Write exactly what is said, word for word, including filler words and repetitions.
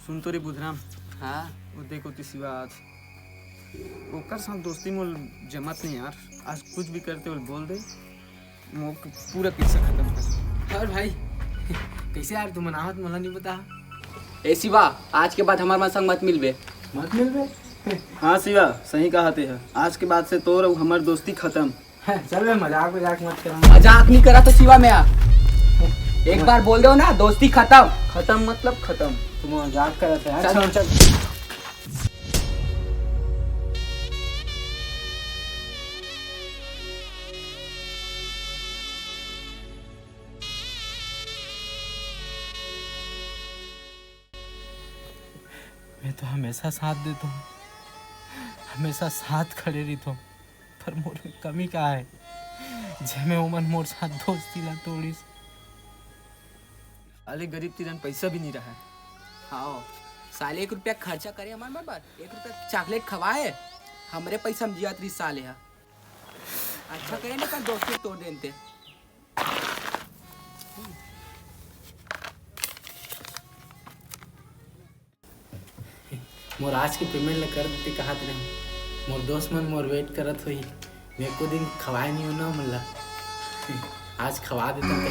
सुन तो रे बुधराम। हाँ। वो देखो ती शिवा आज ओकर साथ दोस्ती मोल जमत नहीं यार। आज कुछ भी करते बोल बोल दे, मोर पूरा पीछा खत्म कर। और भाई, कैसे यार तू मनावत मोला नहीं बता? ए शिवा, आज के बाद हमार मन संग मत मिलबे। मत मिलबे? हाँ शिवा, सही कहा ते है। आज के बाद से तोर अउ हमर दोस्ती खत्म। चल बे, मजाक वजाक मत कर। मजाक नहीं करा तो शिवा मैं यार। एक बार बोल दो ना, दोस्ती खत्म। खत्म मतलब खत्म। तुम मजाक करत है यार। चल, चल, चल। चल। मैं तो हमेशा साथ देता हूँ, हमेशा साथ खड़े रहता हूँ, पर मोर में कमी का है, जेमे ओमन मोर साथ दोस्ती ला तोड़िस। अरे गरीब तीरन पैसा भी नहीं रहा है। हाँ, साले एक रुपया खर्चा करे हमार बराबर, एक रुपया चॉकलेट खवाए, हमरे पैसा में जियात रही साले हा। अच्छा करे ना कल दोस्ती तोड़ देते। मोर आज के पेमेंट ला कर देते कहत रहे। मोर दोस्त मन मोर वेट करत होही। मैं एको दिन खवाए नहीं होना मन ला। आज खवा देता हूँ।